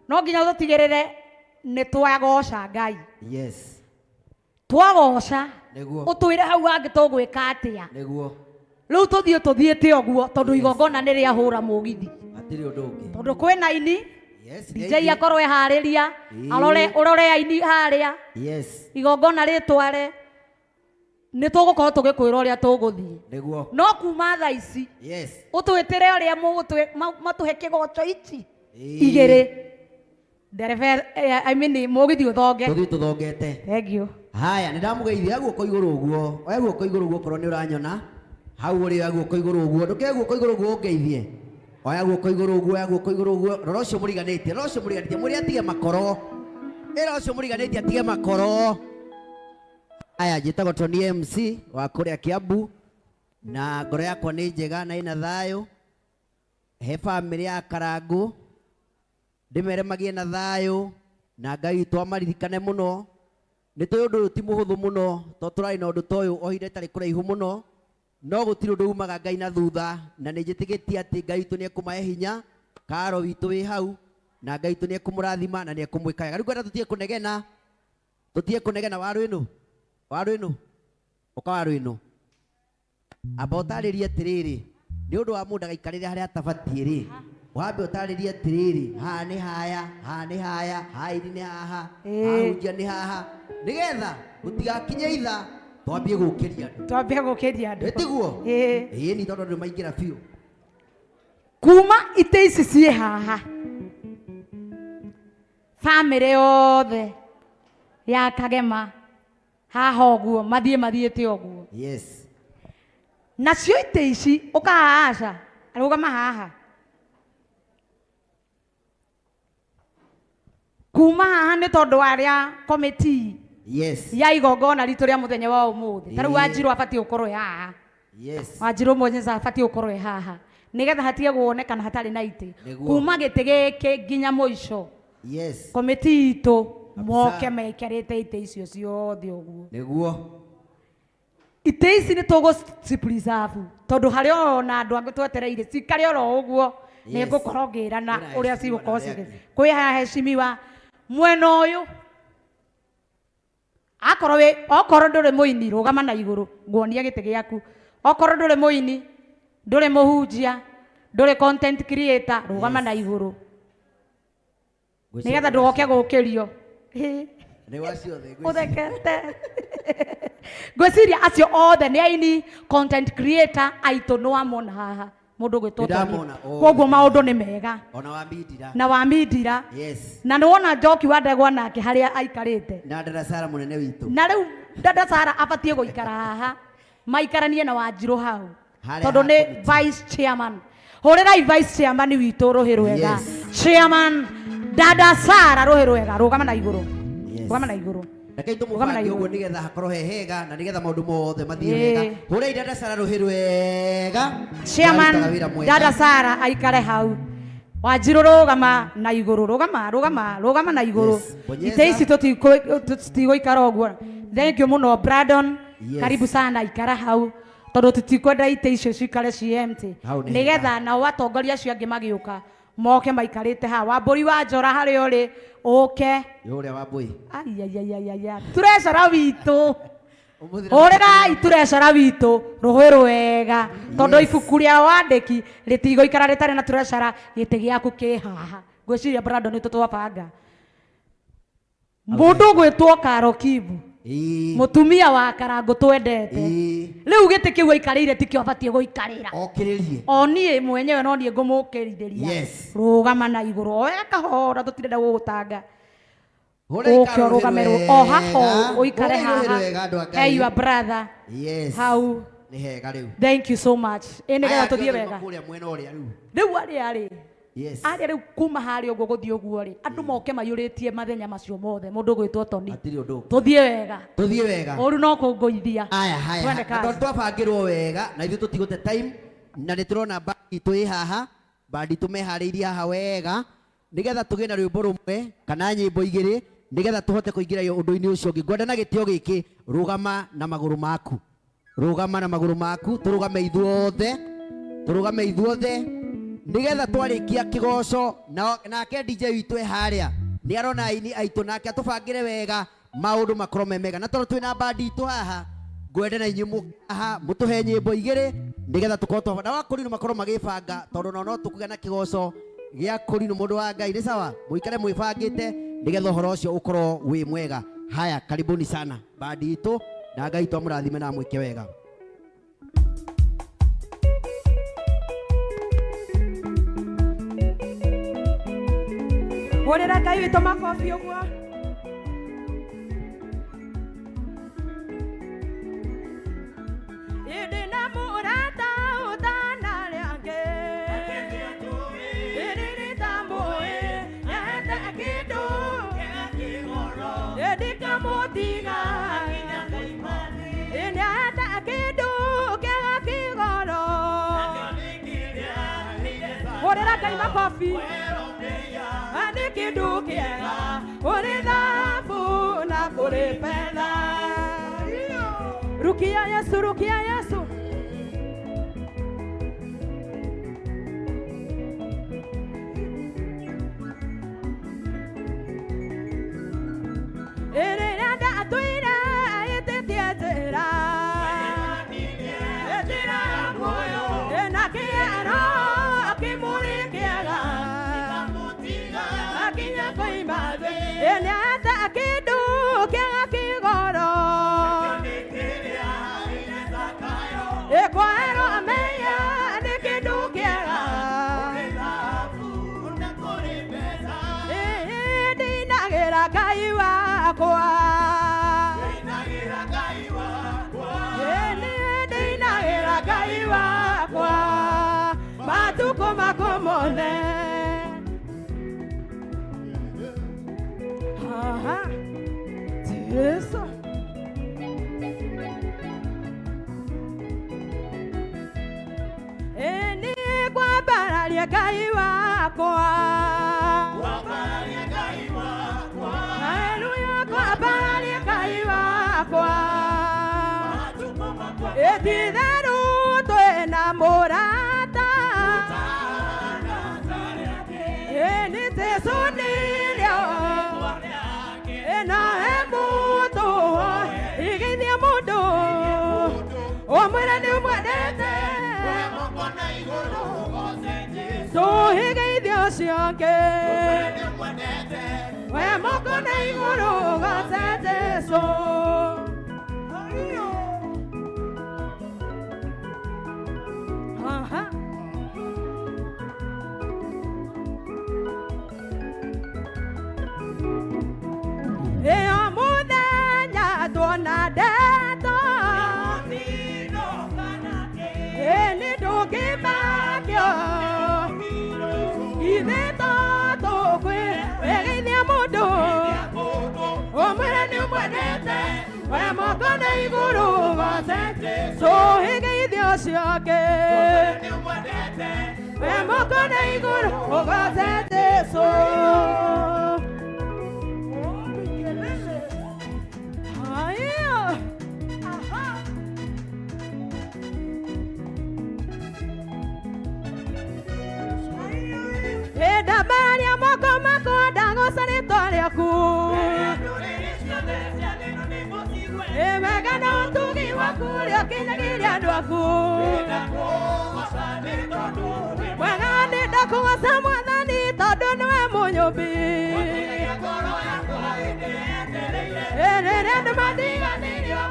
No nginya tũtigĩrĩre nĩ twagoca Ngai. Yes. Twagoca, Nĩguo. ũtwĩre hau hangĩ tũgwĩka atĩa. Nĩguo. Rĩu tũthiĩ tũthiĩte ũguo tondũ igongona nĩ rĩahũra mũgithi. Hatirĩ ũndũ ũngĩ. Tondũ kwĩna aini, Yes. DJ akorwo eharĩria, arore ũrore aini harĩa, Yes. igongona rĩtware, nĩ tũgũkorwo tũgĩkwĩra ũrĩa tũgũthiĩ. Nĩguo. No kuma thaa ici, Yes. ũtwĩtĩre ũrĩa mũgũtwĩ matũhe kĩgoco ici igĩrĩ. Ndereba, I mean, mũgithi ũthonge. Tũthiĩ tũthongete. Thank you. Haya, nĩ ndamũgeithia oya guoko igũrũ ũguo. Oya guoko igũrũ ũguo okorwo nĩ ũranyona. Hau ũrĩ oya guoko igũrũ ũguo. Ndũkĩoe guoko igũrũ ũguo ũngeithie. Oya guoko igũrũ ũguo, oya guoko igũrũ ũguo. Rora ũcio mũriganĩtie, rora ũcio mũriganĩtie. Mwĩre atige makoro. Ĩra ũcio mũriganĩtie atige makoro. Haya, njĩtagwo Tony MC wa kũrĩa Kiambu na ngoro yakwa nĩ njega na ĩna thayũ. He bamĩrĩ ya Karangũ ndĩmere magĩe na thayũ na Ngai witũ amaririkane mũno. Nĩ tũĩ ũndũ ũyũ ti mũhũthũ mũno tondũ tũrarĩ na ũndũ ta ũyũ o ihinda rĩtarĩ kũraihu mũno, no gũtirĩ ũndũ umaga Ngai na thutha, na nĩ njĩtĩkĩtie atĩ Ngai witũ nĩ ekũmahe hinya, Karo witũ wĩ hau, na Ngai witũ nĩ ekũmũrathima na nĩ ekũmwĩka wega. Rĩu ngwenda tũtige kũnegena, tũtige kũnegena waru ĩno, waru ĩno, ũka waru ĩno. Amba ũtarĩrie atĩrĩrĩ, nĩ ũndũ wa mũndũ ndagaikarĩre harĩa atabatiĩ-rĩ, wambe ũtarĩrie atĩrĩrĩ, haha nĩ haya, haha nĩ haya, haha ini nĩ haha, hahunjia nĩ haha, nĩgetha gũtigakinye itha twambie gũkĩria andũ. Twambie gũkĩria andũ. Ĩ tiguo? Ĩĩ. Ĩĩ ni tondũ andũ maingĩra biũ. Kuma itĩ ici ciĩ haha, bamĩrĩ yothe ya Kagema haha ũguo mathiĩ mathiĩte ũguo. Yes. Nacio itĩ ici ũka haha aca, rũgama haha. Kuma haha nĩ tondũ wa arĩa committee Yes. ya igongona ritũ rĩa mũthenya wa ũmũthĩ. Ta rĩu Ĩĩ. Wanjirũ abatiĩ gũkorwo e haha. Yes. Wanjirũ Mwenyeza abatiĩ gũkorwo e haha nĩgetha hatige kuonekana hatarĩ na itĩ. Nĩguo. Kuma gĩtĩ gĩkĩ nginya mũico. Yes. Komiti itũ Kabisa. moke maikarĩte itĩ icio ciothe ũguo. Nĩguo. Itĩ ici nĩ tũgũ preserve tondũ harĩ o na andũ angĩ twetereire cikare oro ũguo. Nĩ Yes. ngũkorwo ngĩrana Kwĩna ũrĩa heshimiwa na cigũkorwo arĩa cigĩ. angĩ. Kwĩ heshimiwa mwena ũyũ. Akorwo wĩ, okorwo ndũrĩ mũini rũgama na igũrũ nguonie gĩtĩ gĩaku. Okorwo ndũrĩ mũini, ndũrĩ mũhunjia, ndũrĩ content creator, rũgama na igũrũ. Nĩgetha ndũgoke gũkĩrio. Nĩ wa ciothe ngwĩciria. Ũthekete. Ngwĩciria acio othe nĩ aini, content creator aitũ nĩ wamona haha. Mũndũ ũgwĩtwo Tony. Nĩndamona othe. Koguo maũndũ nĩ mega. Ona wa Mindira. Na wa Mindira. Yes. Na nĩ wona Njoki wa Ndegwa nake harĩa aikarĩte. Na Dada Sara mũnene witũ. Na rĩu Dada Sara abatiĩ gũikara haha. Maikaranie na Wanjirũ hau. Harĩa Tondũ ha nĩ committee. vice chairman. Hũrĩrai vice chairman witũ rũhĩ rwega. Yes. Chairman Dada Sara rũhĩ rwega. Rũgama na igũrũ. Yes. Rũgama na igũrũ. Rekei Rũgama na tũmũbange ũguo igũrũ. nĩgetha hakorwo he hega na nĩgetha maũndũ mothe mathiĩ Ĩĩ. wega. Hũrai Dada Sara rũhĩ rwega. Chairman Nĩarutaga wĩra mwega. Dada Sara aikare hau. Wanjirũ rũgama na igũrũ. Rũgama, rũgama, rũgama na igũrũ. Yes. Bonyeza. Itĩ ici tũtigũikara ũguo. Thank you mũno Brandon. Yes. Karibu sana ikara hau. Tondũ tũtikwenda itĩ icio cikare ci empty. Hau nĩ Nĩgetha nao atongoria acio angĩ magĩũka moke maikarĩte haha. Wambũri wa Njora harĩa ũrĩ ũke. Nĩ ũrĩa Wambũi. Aiaiaiaia. Turecara witũ. Ũmũthĩ Hũrĩrai turecara witũ rũhĩ rwega tondũ Yes. ibuku rĩa wandĩki rĩtigũikara rĩtarĩ na turecara gĩtĩ gĩaku kĩ haha. Ngwĩciria Brandon nĩ twabanga. Mũndũ ũgwĩtwo Karo Kibu. Ĩĩ. Mũtumia wa Karangũ twendete. Ĩĩ. Rĩu gĩtĩ kĩu aikarĩire tikĩo abatiĩ gũikarĩra. Okĩrĩrie. O niĩ mwenyewe no niĩ ngũmũkĩrithĩria. Yes. Rũgama na igũrũ. Oya kahora tũtirenda gũgũtanga. Hũra Ũke ikaro ũrũgame rũhĩ o haha rwega. ũikare Hũra irũhĩ haha. rwega andũ a Ngai. Hey your brother. Yes. Hau. Nĩ hega rĩu. Thank you so much. Ĩ nĩgetha Aya tũthiĩ angĩ othe wega. kũrĩa mwena ũrĩa rĩu. Rĩu arĩa rĩ. Yes. Arĩa rĩu kuma harĩa ũguo gũthiĩ ũguo rĩ, andũ moke maiyũrĩtie mathenya macio mothe, mũndũ ũgwĩtwo Tony. Hatirĩ ũndũ ũngĩ. Tũthiĩ wega. Tũthiĩ wega. Ũru no kũngũithia. Aya, haya. Twende Na kazi. tondũ twabangĩrwo wega na ithuĩ tũtigũte time na nĩ tũrona bandi itũ ĩ haha, bandi itũ meharĩirie haha wega nĩgetha tũgĩe na rwĩmbo rũmwe kana nyĩmbo igĩrĩ nĩgetha tũhote kũingĩra ũndũ-inĩ ũcio ũngĩ. Ngwenda na gĩtĩo gĩkĩ, rũgama na magũrũ maku. Rũgama na magũrũ maku, tũrũgame ithuothe, tũrũgame ithuothe. Nigetha twarikia kigoco na nake DJ witũ e haria ni arona aini aitũ nake atũbangĩre wega maũndũ makorwo me mega na tondũ twĩna bandi itũ haha ngwende na inyuĩ haha mũtũhe nyĩmbo igĩrĩ nigetha tũkorwo twa na wakũrinũ makorwo magĩbanga tondũ no tũkũgĩa na kĩgoco gĩa kũrinũ mũndũ wa Ngai nĩ sawa mũikare mwĩbangĩte nigetha ũhoro ũcio ũkorwo wĩ mwega. Haya, karibuni sana bandi itũ na Ngai twamũrathime na amwĩke wega. Hũrĩra Ngai witũ makobi ũguo. Ĩndĩ na mũrata ũtanarĩa angĩ. Ĩndĩ nĩtamũĩ, nyahete kĩndũ. Ĩndĩ kamũtiga. Ĩ nĩahete kĩndũ kĩega kĩgoro. Hũrĩra Ngai makobi. Nĩ kĩndũ kĩega kũrĩ thahabu na kũrĩ betha. Rukia Yesu, rukia Yesu. Ĩrĩrĩa ndatũire ĩtĩtie njĩra. Njĩra ya muoyo. Ĩna kĩero kĩmũrĩ kĩega. Akinya koima thĩ. Ĩnĩahete kĩndũ kĩega kĩgoro. Ĩkwaherwo amenya nĩ kĩndũ kĩega. Ndinagĩra Ngai wakwa. Ndinagĩra Ngai wakwa matukũ makwa mothe. Aha. Jesu. Ĩ kwambararia Ngai wakwa. Haleluya, kwambararia Ngai wakwa. Ĩ ti-itherũ twĩna mũrata. Ĩ nĩ Jesũ nĩrĩo. Ĩ na he mũndũ igithia mũndũ ũmwĩre nĩ ũmwendete. Tũhigeithio ũcio ũngĩ. We moko na igũrũ goce Jesũ. Aha. Ĩyo mũthenya tuona ndeto. Ĩ nĩ ndũngĩmakio. Ithe to tũkwĩgeithia mũndũ ũmwĩre nĩ ũmwendete. We moko na igũrũ goce Tũhigeithio ũcio ũngĩ. We moko na igũrũ goce Jesũ. Haya. Aha. Ndambaria moko makwa ndagoca rĩtwa rĩaku. Ĩ wega na ũtugi waku ũrĩa ũkinyagĩria andũ aku. Mwega nĩ ndakũgoca Mwathani tondũ nĩwe mũnyũmbi. Ĩ rĩrĩa andũ matiganĩirio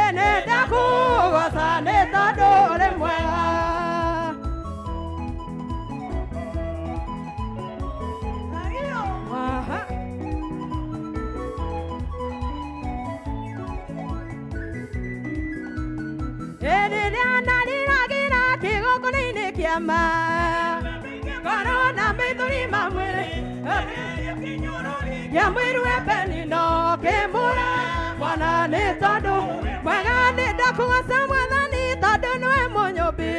Ĩ nĩ ndakũgoca nĩ tondũ ũrĩ mwega. Aha. Rĩrĩa ndariragĩra kĩgongona-inĩ kĩama korwo na maithori ma mwĩrĩ kĩamwĩrwe penino kĩmũra mwana nĩ tondũ mwega nĩ ndakũgoca Mwathani tondũ nĩwe mũnyũmbi.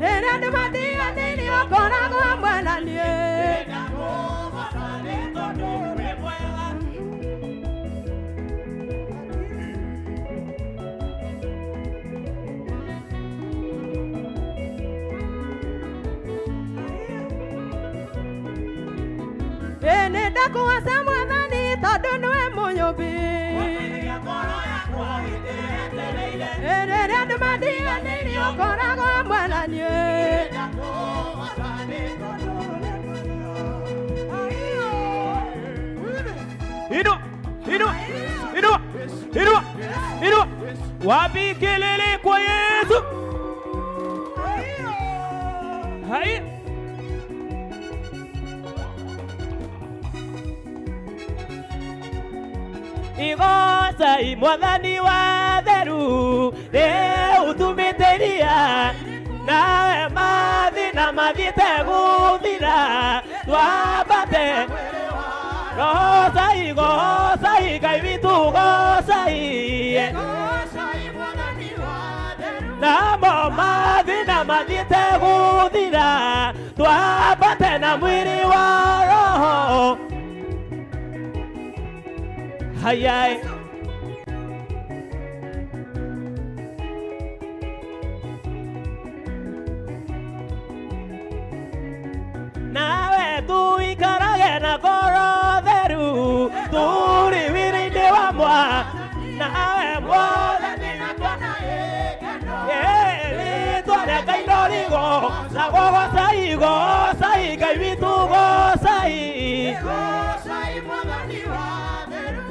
Rĩrĩa andũ matiganĩirio ngoragwo hamwe na niĩ. Ndakũgoca Mwathani tondũ nĩwe mũnyũmbi. Rĩrĩa andũ mandiganĩirie ũkoragwo hamwe na niĩ. Inua, inua, inua, inua, inua. Wapi kelele kwa Yesu? Hai. Igocai Mwathani wa theru rĩu tumĩte iria nawe mathĩna mathiĩte gũthira twambate gocai gocai Ngai witũ gocai namo mathĩna mathiĩte gũthira twambate na mwĩrĩ wa roho hayai. Nawe tuikarage na ngoro theru tũrĩ wĩra-inĩ wa mwa nawe Mwathani rĩtwa rĩa Ngai no rĩgocagwo gocai gocai Ngai witũ gocai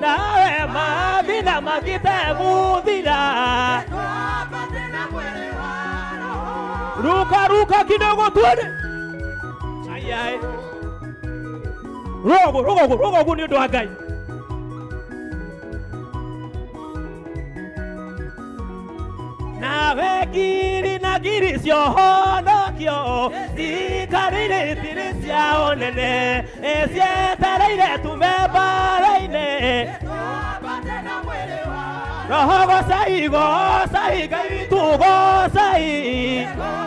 nawe mathĩna mathiĩte gũthira ruka ruka kidogo tuone ayai rogo rogo rogo ũguo nĩ ũndũ wa Ngai. Nawe ngiri na ngiri ciohonokio cikarĩire itĩrĩ cia ũnene cietereire tume mbara-inĩ roho gocai gocai Ngai witũ gocai.